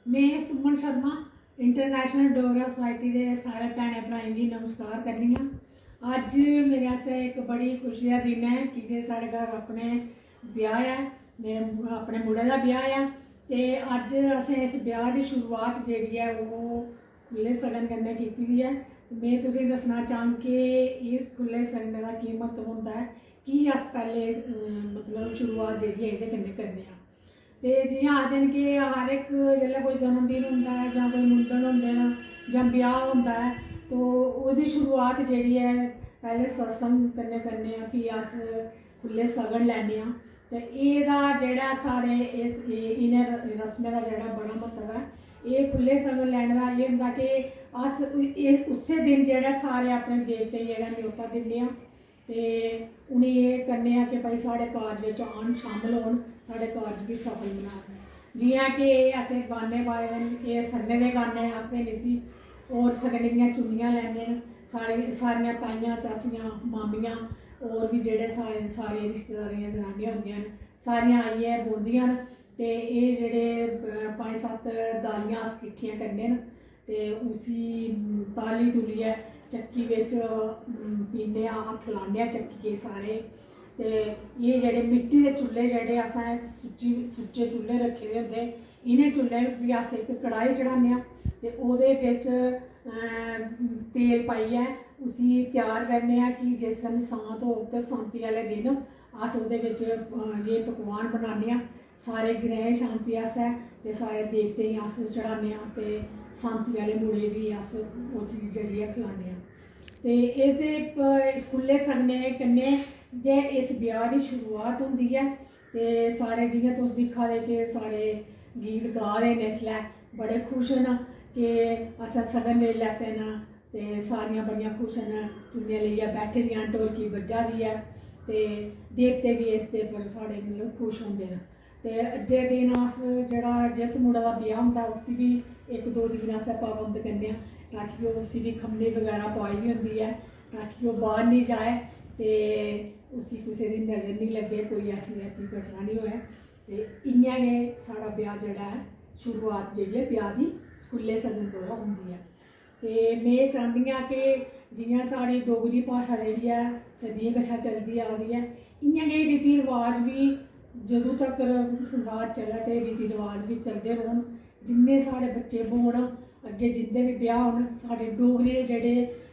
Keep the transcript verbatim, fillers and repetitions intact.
में Suman Sharma, international Dogra society दे सारे भैनें भ्राएं गी नमस्कार करनी आं। अज्ज मेरे आस्तै इक बड़ी खुशी दा दिन ऐ की जे साढ़े घर अपने ब्याह् ऐ, मेरे अपने मुड़े दा ब्याह् ऐ। ते अज्ज असें इस ब्याह् दी शुरुआत जेह्ड़ी ऐ ओह् खु'ल्ले सगन कन्नै कीती दी ऐ। ते में तुसेंगी दस्सना चाह्ङ कि इस खु'ल्ले सगनै दा केह् म्हत्तव होंदा ऐ, की अस पैह्ले, अ, मतलब शुरुआत जेह्ड़ी ऐ एह्दे कन्नै करने आं। ते जि'यां आखदे न कि हर इक जेल्लै कोई जन्मदिन होंदा ऐ जां कोई मुंडन होंदे न जां ब्याह् होंदा ऐ, तो ओह्दी शुरुआत जेह्ड़ी ऐ पैह्ले सत्संग कन्नै करने आं, फ्ही अस खु'ल्ले सगन लैन्ने आं। ते एह्दा जेह्ड़ा साढ़े इस, ए-, इ'नें र-, रस्में दा जेह्ड़ा बड़ा म्हत्तव ऐ, एह् खु'ल्ले सगन लैने दा एह् होंदा कि अस उ-, एह् उस्सै दिन जेह्ड़ा सारे अपने देवतें गी जेह्ड़ा न्योता दिन्ने आं। ते उ'नेंगी एह् करने आं कि भाई साढ़े कारज बिच आन, शामल होन, साढ़े कारज गी सफल बनान। जि'यां कि असें गाने पाए दे न, एह् सन्ने दे गाने आखदे न इसी, होर सगने दियां चुन्नियां लैंदे न। साढ़े, सारियां ताइयां, चाचियां, मामियां, होर बी जेह्ड़े सारे, सारे रिश्तेदारें दियां जनानियां होंदियां न, सारियां आइयै बौंह्दियां न। ते एह् जेह्ड़े, अ, पंज सत्त दालियां अस किट्ठियां करने न ते उसी ताली तुलियै चक्की बिच, अम, पीह्ने आं, हत्थ लान्ने आं चक्कियै सारे। ते एह् जेह्ड़े मिट्टी दे चुल्हे जेह्ड़े असें सुच्ची, सुच्चे चुल्हे रक्खे दे होंदे, इ'नें चुल्हें गी अस इक कढ़ाई चढ़ान्ने आं ते ओह्दे बिच, अम, तेल पाइयै उसी त्यार करने आं कि जिस दिन सांत होग ते सांती आह्ले दिन अस ओह्दे बिच, अ, एह् पकवान बनान्ने आं। सारे ग्रह शांति आस्तै ते सारे देवतें गी अस चढ़ान्ने आं ते सांती आह्ले मुड़े गी अस ओह् चीज जेह्ड़ी ऐ खलान्ने आं। ते इस, इस खु'ल्ले सगने कन्नै जे इस ब्याह् दी शुरुआत होंदी ऐ ते सारे जि'यां तुस दिक्खा दे कि सारे गीत गा दे न इसलै, बड़े खुश न कि असें सगन लेई लैते न। ते सारियां बड़ियां खुश न, चुन्नियां लेइयै बैठी दियां न, ढोलकी बज्जा दी ऐ ते देवते बी इसदे पर साढ़े मतलब खुश होंदे न। ते अज्जै दिन अस जेह्ड़ा जिस मुड़े दा ब्याह् होंदा उसी बी इक दो दिन असें पाबंद करने आं ताकि ओह् उसी बी खम्मनी बगैरा पाई दी होंदी ऐ ताकि ओह् बाह्र निं जाए ते उसी कुसै दी नज़र निं लग्गे, कोई ऐसी वैसी घटना निं होऐ। ते इ'यां गै साढ़ा ब्याह् जेह्ड़ा ऐ शुरुआत जेह्ड़ी ऐ ब्याह् दी खु'ल्ले सगन कोला होंदी ऐ। ते में चांह्दी आं कि जि'यां साढ़ी डोगरी भाशा जेह्ड़ी ऐ सदियें कशा चलदी आ दी ऐ, इ'यां गै रीति रवाज बी जदूं तक्कर संसार चलै ते रीति रवाज बी चलदे रौह्न। जिन्ने साढ़े बच्चे ब्होन, अग्गें जिं'दे बी ब्याह् होन, साढ़े डोगरे जेह्ड़े